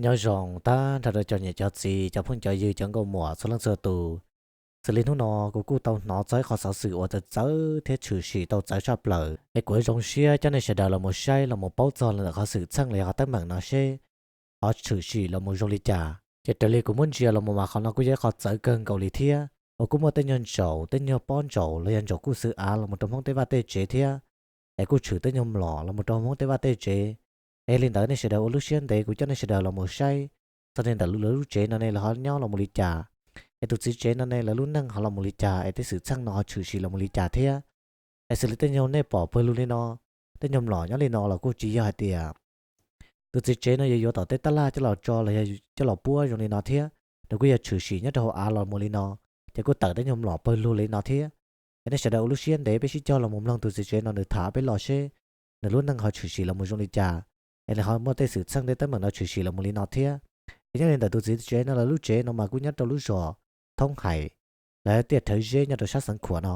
Nyob zoo tag nrho rau cov niam cov txiv, cov phooj cov ywg, cov nkauj muam txhua leej txhua tus. Xws li hnub no kuv kuj tau hnov txog ib qho xov xwm uas txawv txawv thiab tshwm sim tau txawv tshaj plaws, es kuv zoo siab coj nej sawv daws los mus saib los mus paub txog los ntawm qhov xwm txheej los yog qhov teeb meem no seb ho tshwm sim los mus zoo li cas. Ces raws li kuv muab ntsia los mus mas qhov no kuj yog ib qho txawv kawg nkaus li thiab, uas kuj muaj tej nyuag ntsaum, tej nyuag pob ntsaum los yog ntsaum kuj xwb av los mus rau Hmoob tej vaj tej tsev thiab, es kuj tshwm tej nyuag mlom los mus rau Hmoob tej vaj tej tsev. Es li ntawd nej sawv daws ua lub siab ntev, kuv coj nej sawv daws los mus saib txog li ntawm lawv lub tsev no ne lawv ho nyob los mus li cas, es tus txiv tsev no ne lawv lub neej ho los mus li cas, es tej xwm txheej no ho tshwm sim los mus li cas thiab. Es xws li tej nyuag nej pom pawg lug li no, tej nyuag mlom nyob li no los kuj tsis yog hais tias tus txiv tsev no yuav yuav tom tej tab laj coj los tso los yog coj los puab zoo li no thiab, nws kuj yog tshwm sim nyob rau hauv av los mus li no, ces kuj tawm tej nyuag mlom pawg lug li no thiab. Es nej sawv daws ua lub siab ntev peb sib cog los mus mloog tus txiv tsev no nws tham peb los seb nws lub neej ho tshwm sim los mus zoo li cas, es nws ho muaj tej xwm txheej tej teeb meem no tshwm sim los mus li no thiab. Es nyob li ntawm tus txiv tsev no lawv lub tsev no mas kuj nyob rau lub zos Thoob Hais, lawv tiaj Rhawv Zeb nyob rau sab Xeev Khuam no.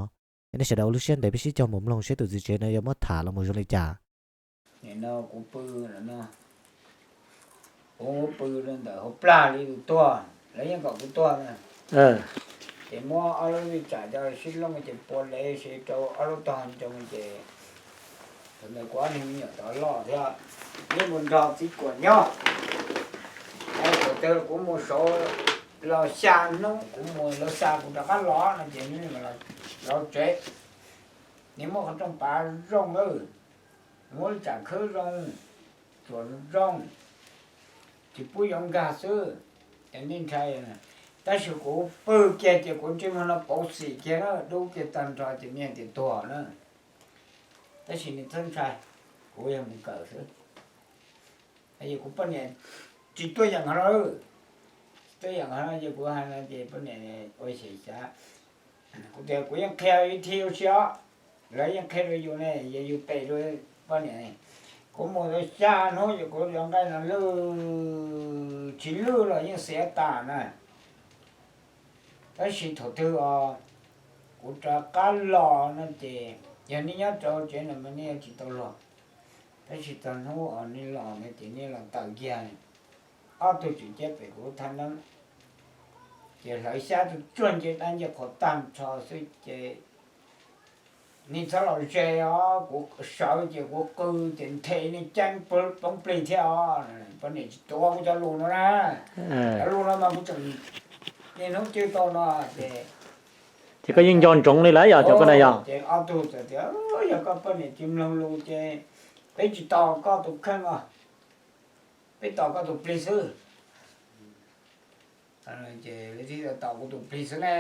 Es nej sawv daws ua lub siab ntev peb sib cog mus mloog seb tus txiv tsev no yuav muab tham los mus zoo li cas. Nim no kuv pw no, kuv pw ntawm hauv plag li tus tuag, lawv yeej kom kuv tuag na. Ces muab ob lub vij tsam coj sib looj ces pua lev sib rau ob lub tog ntoo ces thaum ntawd kuv ob niag me nyuam tod loj thiab, yeej mus nrog txiv kuam nyob. Thaum twg kuv mus saud los xya hnub kuv mus lawv xa kuv rov qab los no ces nws los tsev. Nws muaj qhov rooj pav zoo lawm, muab lub tsam khwb zoo, tsuas zoo, tsis pub yuav nkag xwb, ces nej ntshai. Tab sis kuv pw kiag ces kuv ntsej muag no pauv xim kiag na, dub kiag tag nrho ces nej tias tuag na. Tab sis nej txhob ntshai, kuv yog mus kawm xwb. Kuv poj niam tsis tuaj yeem hov no, tsis tuaj yeem hov no ces kuv hais no ces poj niam ua xyem xyav. Kuv tias kuv yeej qhia ib thib ua si os, lawv yeej qhia rau yus ne, yog yus pem rau poj niam. Kuv mus tau xya hnub ces kuv cov nqaij no lwj, tsis lwj los yeej xiav tas na. Tab sis thaum twg os kuv rov qab los no ces yog nej nyob rau tsev no mas nej yuav tsis tau los. Tab sis txog hnub uas nej los no ces nej los tawm kiag ob tug tswm ciab pem kuv lub thaj neeb, ces hlawv xyab tsuag tsuag nce dab nce qhua tag nrho xwb ces nej txhob los ze os, kuv sawv ces kuv qw ces nthe nej ceeb poob plig thiab os. Poj niam tsis tuav kuv cov lus no na. Cov lus no mas kuv tseem niaj hnub cwj tau no ces ces koj yeej nco ntsoov li lawm yog cov koj na yog. Ces ob tug txawm tias, yog koj poj niam tsis mloog lus ces peb tsis tos koj tus kheej os, peb tos koj tus plig xwb. Ces lawv thiaj tos kuv tus plig xwb ne,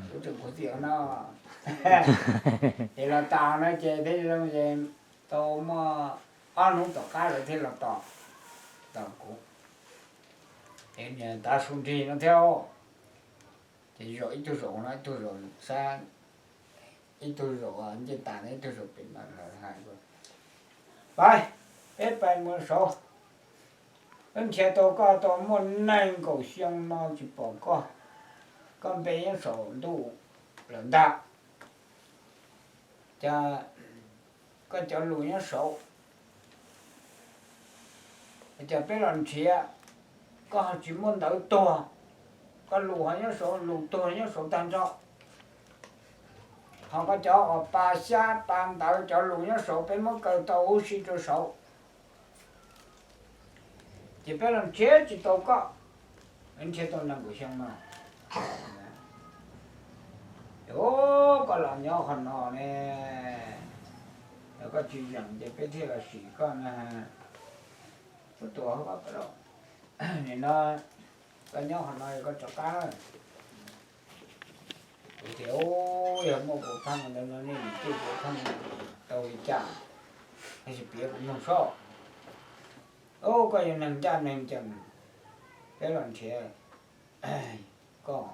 kuv tseem khuv xim no. Ces los tas no ces peb tau muaj ob hnub tom qab lawv thiaj los tos, tos kuv. Ces niag tav su nrig no thiab, ces zaum ib tug zaum no ib tug zaum sab, ib tug zaum ncej tas no ib tug zaum pem no lawv hais, pab peb pais mus saud. Peb nrhiav tau koj tau muaj nees nkaum xyoo no tsis pom koj, koj npe nyob saum ntuj lawm ntag. Cas koj cov lus nyob saud, cas peb los nrhiav koj ho tsis muaj ntawv tuag, koj lus ho nyob saud, lus tuag nyob saud tag nrho. Ho koj cov uas pa xyab pa ntawv cov lus nyob saud peb muab kaw tau huv si rau saud. Ces peb los nrhiav tsis tau koj, nrhiav tau nees nkaum xyoo no. Ces koj los nyob qhov no ne, yog koj tsis zeem ces peb thiaj los sim koj na. Nim no koj nyob qhov no koj rov qab. Kuv tias, yog muaj puav pheej ntawd no nej nim cwj puav pheej tau li cas, tab sis piav kuv mloog soj. Koj yog neeg ncaj neeg ncees, peb los nrhiav koj,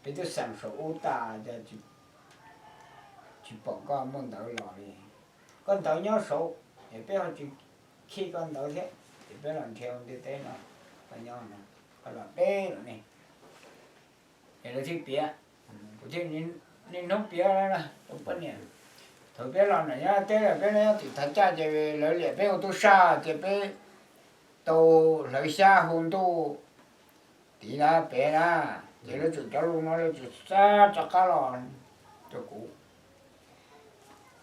peb twb xeem saum ub tas cas tsis pom koj muaj ntawv los li. Koj ntawv nyob saud, es peb ho tsis khij koj ntawv thiab, ces peb los nrhiav ua ntiaj teb no, koj nyob no, koj los deb lawm ne. Ces lawv thiaj piav, kuv thiaj niaj hnub piav rau poj niam. Thaum peb los nram nyob teb peb nyob tim Thav Caj ces lawv liam peb ua tub sab ces peb tau hlawv xyab hu ntuj tid na pem na, ces lawv tseem cov lus no lawv tseem xa rov qab los rau kuv.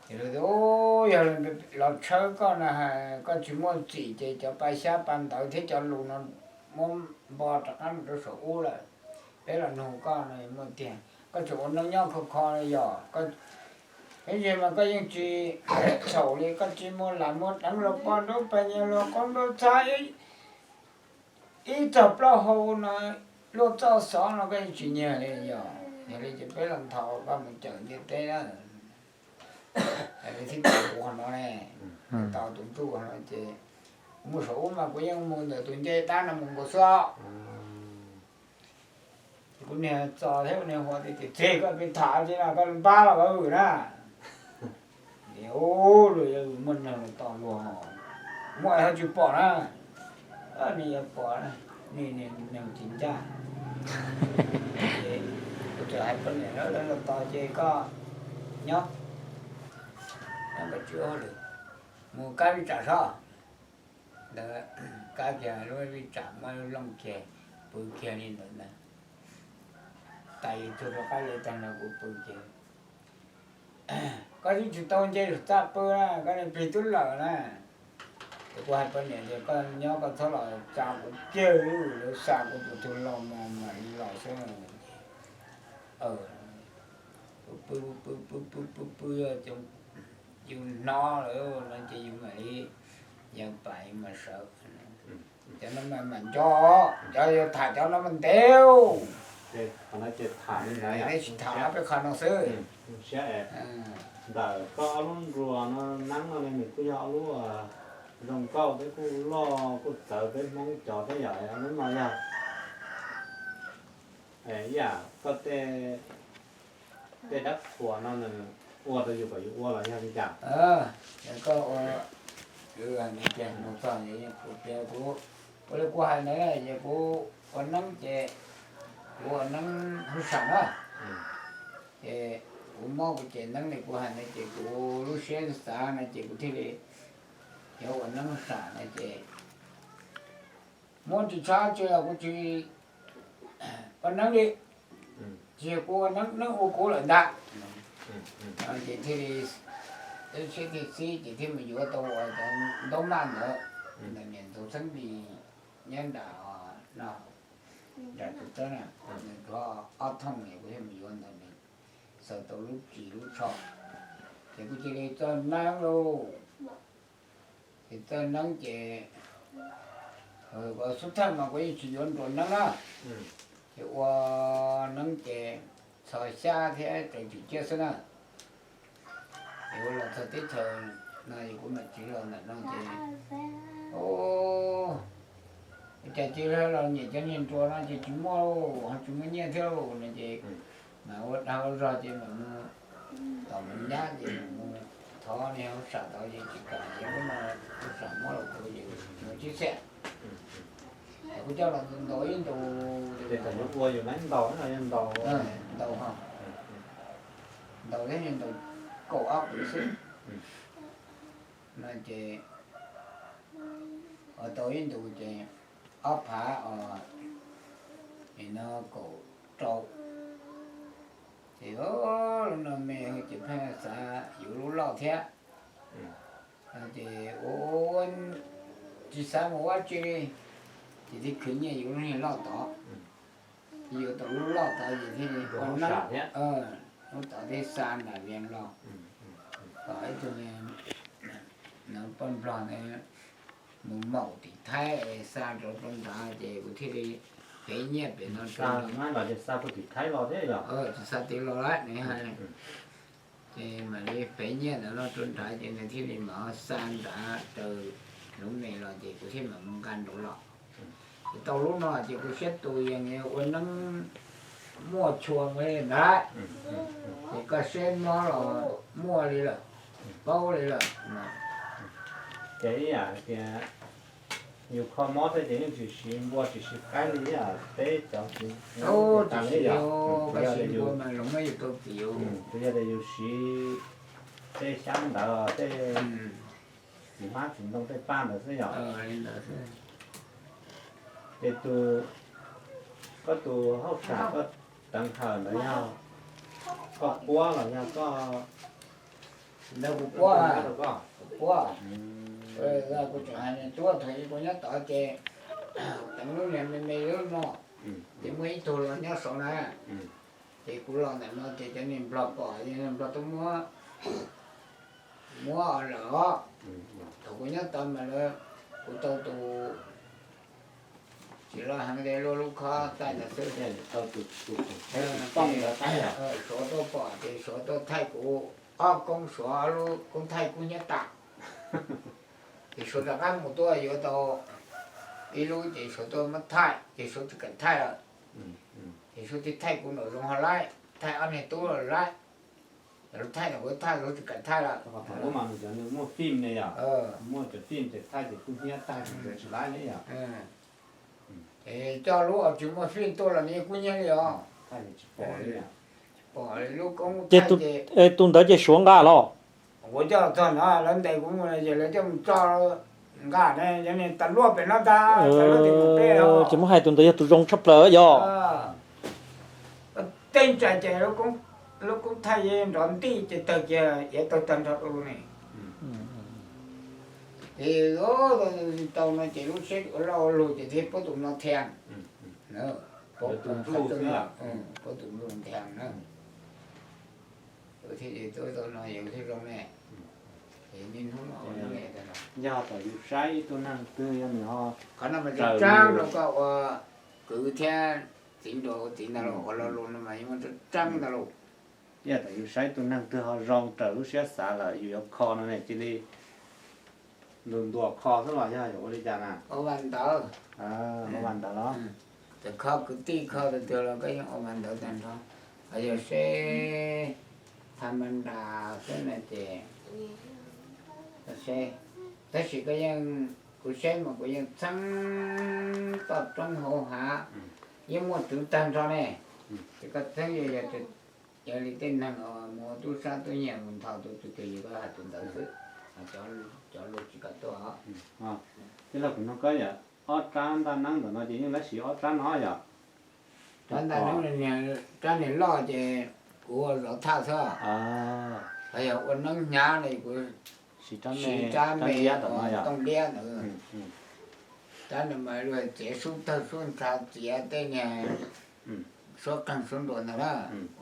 Ces lawv tias, yog los tshawb koj na, koj tsis muaj txim ces cov pa xyab pa ntawv thiab cov lus no muab npo rov qab mus rau saum ub lawm, peb los nug koj no muaj tiag. Koj tseem ua neej nyob khov kho no yog, ib ntsis mas koj yeej tsis txhaum li, koj tsis muaj lam muaj deev los poj nrauj pes nyuag luag qoob nrauj txhab ib txog plaub hau no, luaj txoj xov no koj yeej tsis nyiag li yog. Yog li ces peb los nthos koj mus cawm ntiaj teb na. Li thiab tus qhov no ne, tos tus ntsuj no ces kuv mus saum ub mas kuv yeej mus ntawm tus ncej dab no mus nkaus xwb. Ces kuv niag txo thiab kuv niag huab tias, txeg koj pes tham tsi no koj npab los koj vwm na. Ces ub, luag yuav muaj neeg los tos luag, muaj ho tsis pom na. Nws yuav pom, nws neeg tsis ncaj. Ces kuv txawm hais poj niam, lawv los tos ces koj nyob, nyob koj tsis ua hauj lwm, mus kab vij tsam sob. Ntawd kab kiag lub vij tsam muab looj kiag, pw kiag li ntawd ntag. Tais tug rov qab li tag no kuv pw kiag. Koj twb tsis tau nce txaj pw na, koj niag plig twb lawm na. Ces kuv hais poj niam tias koj nyob koj txhob los tsa kuv kiag, lawv xa kuv tus tug laus mas mam li los xwb. Kuv pw pw pw pw pw pw, yus hnov lawm no ces yus mam li, yus pam yus mam sawv. Cov no mas mam nco, cov yus tham cov no mas ntev. Peb tsis tham peb qhov no xwb. Ntawm koj ob lub nruas no neeb no ne nws kuj yog ob lub zoo nkauj thiab kuj loj kuj txawv peb Hmoob cov thiab yom, lub no yog ib yam koj tej dab qhuas no nws ua rau yus kom yus ua los yog li cas? Koj ua, mus txog, ua li kuv hais ntawd ces kuv ua neeb ces kuv ua neeb hauj sam na. Ces kuv mob kuv ces neeb li kuv hais ntawd ces kuv lub siab xav no ces kuv thiaj li yuav ua neeb hauj sam no ces muab tsis tshab tsi los kuv tsis ua neeb li, tsis yog kuv ua neeb, neeb ua kuv lawm ntag. Ces thiaj li ib siab thiaj xib ces thiaj mus yuav tau ua cov ntaub maj ntawd, ntawm niam ntxoov Xeeb Lis nyob nram no, nram tus teb na, nws tuav ob thooj es kuv thiaj mus yuav ntawd, nws xaws tau lub ris lub tsho, ces kuv cia li txawj neeb lauj. Ces txawj neeb ces xub thawj mas kuv yeej tsis yuav nruas neeb na, ces ua neeb ces txhos xyab thiab raws cim ciaj xwb na. Ces kuv los txog teb chaws no es kuv mam txiv los ntawm no ces, ua cas cia li los nyiam cov niag nruas no ces tsis muaj, ho tsis muaj nyiaj thiab no ces mam ua dag ua zog ces mam mus tom mus nyab ces mam mus thov niag hauj sam tod ces tsis kam ces lub no hauj sam muab los kuv ces mus tib xwm. Kuv coj los ntaus ib ntus, ntaus, ntaus thiab ntaus kaum ob pim xwb no ces ua tau ib ntus ces ob phav os, nim no kaum rau. Ces lub no me ces pheej xav yuav lub loj thiab. Ces ua tsis xav mus ua tsi li, ces thiaj khwv nyiaj yuav lub niag loj tod. Yuav tau lub loj tod ces thiaj li ua neeb, lub tod thiaj xa nram Vias los, kom ib tug niag poj nplog ntawd mus maum tim Thaib xa rau rau nrad ces kuv thiaj li fev nyiaj pem no rau. Xa pem tim Thaib los thiab yog? Tsis xa tim los lawm ne. Ces mam li fev nyiaj ntawd no rau nrad ces nws thiaj li mam xa nrad raws lub me los ces kuv thiaj mam mus nqa nraud los. Ces tau lub no ces kuv siab tus yees ua neeb muaj tshua nqi ntag. Ces koj siab mob los muaj li lawm, paub li lawm. Ces ib yam tias yus kho mob thiab ces yeej tsis siv npua tsis siv qaib li ib yam peb cov tsis, tsis siv npua mas zoo yus tau txiv, tsuas yog tias yus siv tej xyab ntawd tej txiv hmab txiv ntoo tej paj ntawd xwb yog. Li ntawd xwb. Es tus, koj tus hauj sam koj teev hawm ntawd yog koj puab los yog koj? Ntawd kuv puab, kuv puab. Kuv tseem hais nws tuaj thaum ub kuv nyob tod ces teev lub niag me me lub no, ces muaj ib tug los nyob saud na, ces kuv los ntawm no ces cov niag nplog pom, niag nplog tuaj muab, muab lawm os. Thaum kuv nyob tod mas lawv, kuv tau tus, tsis los heev tias luaj lub khob taij ntawd xwb. Suav tuaj pom ces Suav tuaj thaij kuv, ob koob Suav, ob lub koob thaij kub hnyiab tas. Ces Suav rov qab mus tuaj yuav tau ib lub ces Suav tuaj muab thaij ces Suav tsis kam thaij lawm. Ces Suav thiaj thaij kuv nraum zoov ho laib, thaij ob niag tub los laib. Cov lub thaij no kuv thaij Suav tsis kam thaij lawm. Muaj cov fim ne yom, muaj cov fim ces thaij ces kub hnyiab tag tsis laib ne yom. Coj lub tsis muaj fim tuaj los nws yeej kub hnyiab li os. Pom lub koob thaij ces tus ntawd ces Suav nqa los? Kuv coj txog no lawv ntes kuv mus ces lawv coj mus tso nqa ne, yog niag tas luaj pem no tas, tas luaj tim mus peb os. Ces muab hais tus ntawd yog tus zoo tshaj plaws yog. Tej ntsa ces lub koob thaij nrov ntij ces tawg kiag, iav tawg tag nrho rau ne. Ces tau no ces lub siab ua loj ua lug ces thiaj puab tus no thiaj, puab tus ntsuj thiaj na. Thiaj tau no yus thiaj zoo ne. Yog kom yus saib ib tug neeg twg yog nws ho, qhov no mas tseeb rau koj ua kwv thiab txiv nraug txiv ntawd los ua lo lus no mas yeej muaj tseeb ntau lus. Yog kom yus saib tus neeg twg ho zoo raws lub siab xav lawm yus yuav kho no ne cia li ntuas ntuas kho xwb los yog yuav ua li cas na? Ua vas ntawv. Ua vas ntawv los? Txawm kho kwv tij kho tus twg los koj yeej ua vas ntawv tag nrho. Ho yog seb tha ma nra xwb no ces seb, tab sis koj yeej, kuv seb mas kuv yeej txheeb toj roob hauv hav, yeej muaj tswv tag nrho ne. Ces koj txheeb yog, yog li tej neeg mus ua tub sab tub nyiag mus nthos tus twg twg yus koj hais tus ntawd xwb, cov lus tsis kam tuaj. Tij laug, kuv nug koj yom, ob rab ntaj neeb ntawm no ces yeej lab siv ob rab no yom? Rab ntaj neeb, rab niag loj ces kuv ua zov thaj xwb. Ho yog ua neeb hnyav no kuv siv rab me tooj liab ntawd. Rab no mas luag txiav sub tawg sub ntsha, txiav tej niag suab qeeg suab nruas ntawd na,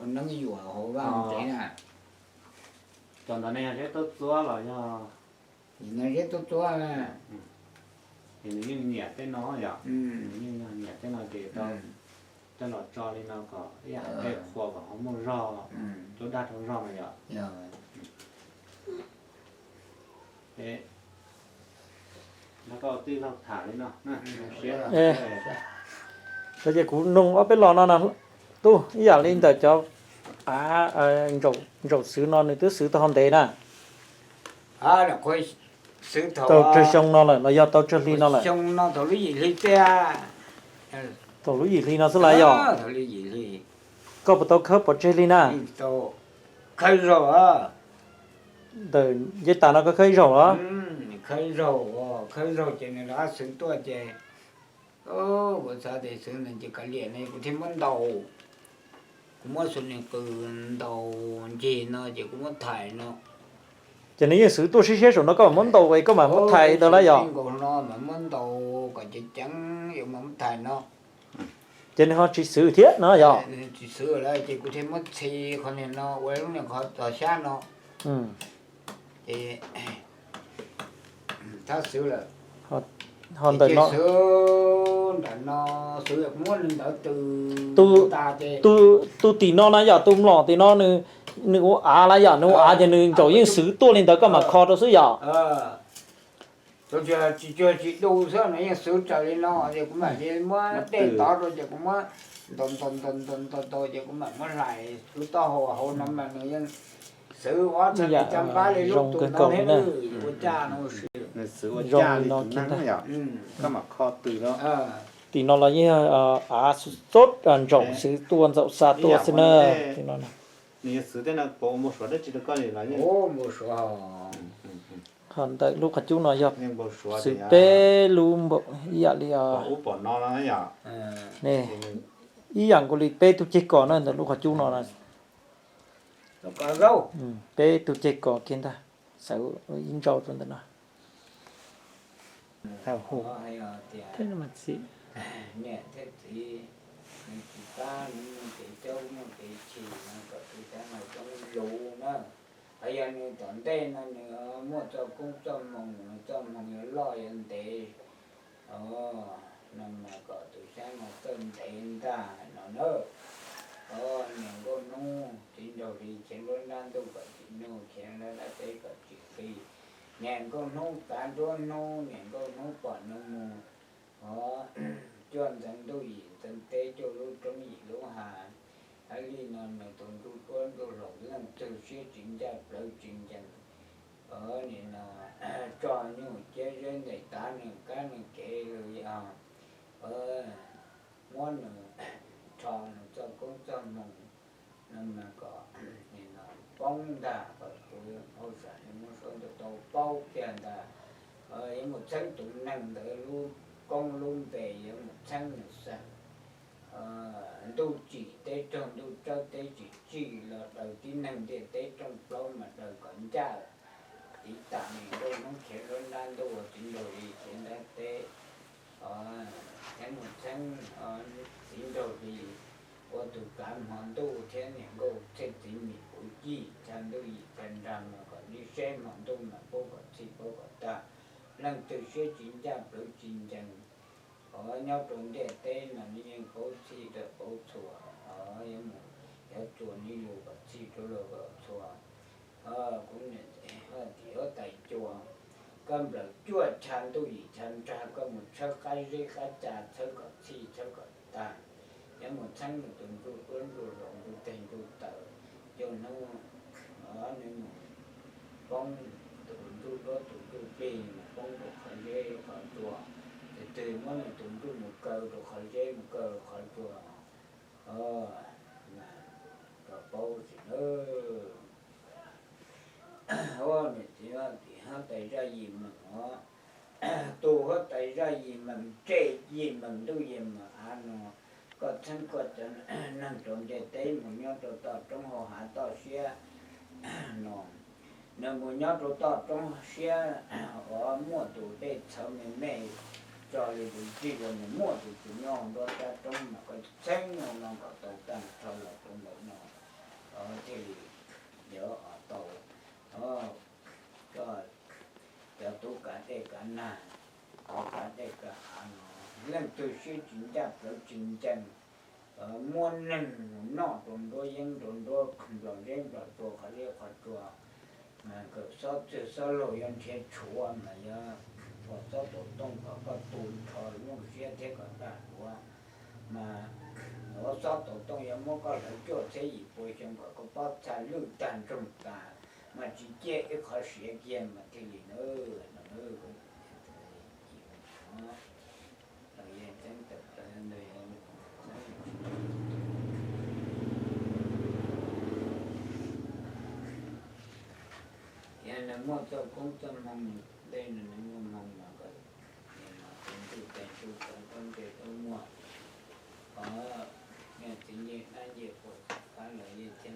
ua neeb yuam hauv vaj hauv tsev na. Cov ntawd ne yog zeb tub txuab los yog? Nim no zeb tub txuab na. Ces nws yeej nyiam tej no yom? Nws yeej yog nyiam tej no ces tau coj los tso li no kom ib yam nqe qhua kom ho muaj zog, cua daj rau zog no yom? Ces no koj tij laug tham li no. Ces kuv nug ob peb lo no na, tub, ib yam li ntawm cov av ntsaum xwv no nws twb xwv tau ho ntev na? Tau tsawg xyoo no lawm los yog tau tsawg hli no lawm? Xyoo no thaum lub yim hli tiag. Thaum lub yim hli no xwb las yog? Koj puas tau khawb pov tseg li na? Khawb zaug. Ntawm ncej tas no koj khawb ib zaug los? Khawb zaug, khawb zaug ces nws rov qab xwv tuaj ces kuv xav tias xwv ntawd ces kav liam no kuv thiaj muab ntaus, kuv muab xwv nws qws ntaus ncig no ces kuv muab thais no. Ces nws yeej xwv tuaj siab siab saum no koj mam muab ntaus es koj mam muab thais ntawd lawm yog? Nkaus no mas muab ntaus kom ceev ceev yuav mam muab thais no. Ces nws ho tsis xwv thiab no yog? Tsis xwv lawm ces kuv thiaj muab txhi qhov niag no ua lub niag qhov txog xyab no. Ces thab xwv lawm. Ho ntawm no, xwv nram no, xwv muab li ntawd tws tas ces tus tim no na yog tus mlom tim no nws ua av lawm yog? Nws ua av ces nws ntsaum yeej xwv tuaj li ntawd koj mam kho rau xwb yog? Tsis cuag tsis du xwb no yeej xwv raws li no ces kuv mam li muab dej tov rau ces kuv muab ntaus ntaus ntaus ntaus ntaus ntaus ces kuv mam muab hlais xwv taub hau hauv no mas nws yeej xwv ob txhais tes caj npab li lub tus no thiab. Ua caj no, nws xwv ua caj li no yom? Koj mam kho tws rau. Tim no los yeej av xub txob ntsaum xwv tuaj ntxaum xa tuaj xwb na. Tim no nws yog xwv tej no puas ua npau suav dab tsi rau koj li los yeej? Npau suav. Qhov ntawm lub qhov cub no yog xwm peb lub npaum ib yam li os. Ne, ib yam nkaus li peb tug ceg kos na ntawm lub qhov cub no na. Peb tug ceg kos kiag ntag, xav ib ntsau rau ntawm no. Niam thiab txiv, nws tsis pab nws muaj kev coob muaj kev chim no kom tus xyov nws coob luv na. Hos yog nws tom ntej no nws muaj txoj koob txoj hmoo, txoj hmoo yuav loj yuav ntev, no mas kom tus xyov no txawj ntev ntag no na. Niam nkauj hnub txiv nraug hli khiav nruab nrab ntuj kom tsis nug, khiav nruab nrab teb kom tsis qi. Niam nkauj hnub tav nruab hnub, niam nkauj hnub pom nws mus, o, cuaj ntxeev ntuj yim ntxeev teb, cuaj lub roob yim lub hav. Hab li no nws tus ntsuj duab ntsuj hlauv leej twg siab tsis ncaj plawv tsis ncees, nim no tso nyuj ciab zeb ntes tav nws kab nws kev los yog muab nws rho nws txoj koob txoj hmoo, no mas kom nim no poob ntag, kom tus hauj sam muab suab ntuj tau paub kiag ntag. Yuav mus txheeb tus neeg ntawd lub koob lub npe, yuav mus txheeb nws xeem. Ntuj tsim teb raug, ntuj tsawb teb tsis tsim los daws tib neeg ntiaj teb rooj plaub mas daws kom ncaj. Tiv tam niam nkauj hnub khiav nruab nrab ntuj, txiv nraug hli khiav nruab nrab teb, thiab mus txheeb txiv nraug hli ua tus kav hmo ntuj thiab niam nkauj thiab txiv mis puv cij chaw ntuj yim chaw nrag mas kom ntsib seb hmo ntuj mas paub kom txhij paub kom tag. Leej twg siab tsis ncaj plawv tsis ncees, o, nyob rau ntiaj teb mas nws yeej paub txhij rau paub txhua, o, yuav mus yuav txuas nws lus kom txhij rau lus kom txhua. Kuv niam txiv huab tais cua, koj nplawm cuaj chaw ntuj yim chaw nrag, koj mus tshawb qab zeb qab ca txhawb kom txhij txhawb kom tag. Yuav mus txheeb nws tus ntsuj duab ntsuj hlauv ntsuj teg ntsuj taws, coj hnub nws mus poob tus ntsuj duab tus ntsuj plig mus poob rau qhov zeb qhov tsua, tus twg muab nws tus ntsuj mus kaw rau qhov zeb mus kaw rau qhov tsua, mas kom paub tsis nawb. Niam txiv huab tais zaj yim meem os, tus huab tais zaj yim meem, tsej yim meem, ntuj yim meem av no, koj txheeb koj cov neeg rau ntiaj teb mus nyob rau toj roob hauv hav toj siab no. Nws mus nyob rau toj roob siab uas muaj tus dej txhawv me me, tso li tus txij los nws muaj tus tsis nyob nruab rab roob mas koj txheeb no kom tau tag nrho los rau ntawm no, thiaj li yuav tau koj cov tub kav dej kav nag, kav dej kav av no, leej twg siab tsis ncaj plawv tsis ncees, muab neeg mus noj rau nruab yeeb rau nruab nplog zeb nplog tsua qhov zeb qhov tsua, mas kawm xob txwg xob laug yuav nrhiav tshuav mas yog ua xob taus tooj kom koj tu nrho lub siab thiab kom dag duav, mas ua xob taus tooj yuav muab koj hlawv cuaj txhiab yim pua xyoo kom koj pob txha lwj tag ntsoog tas, mas tsis ciaj ib qhov siav kiag mas thiaj li na. Yog nws muaj txoj koob txoj hmoo ntej no nws muaj hmoo mas kom tus ntsuj tes ntsuj taw koob ntsej koob muag, o, txiv ncej dab ncej puas txog qab los yeej thiab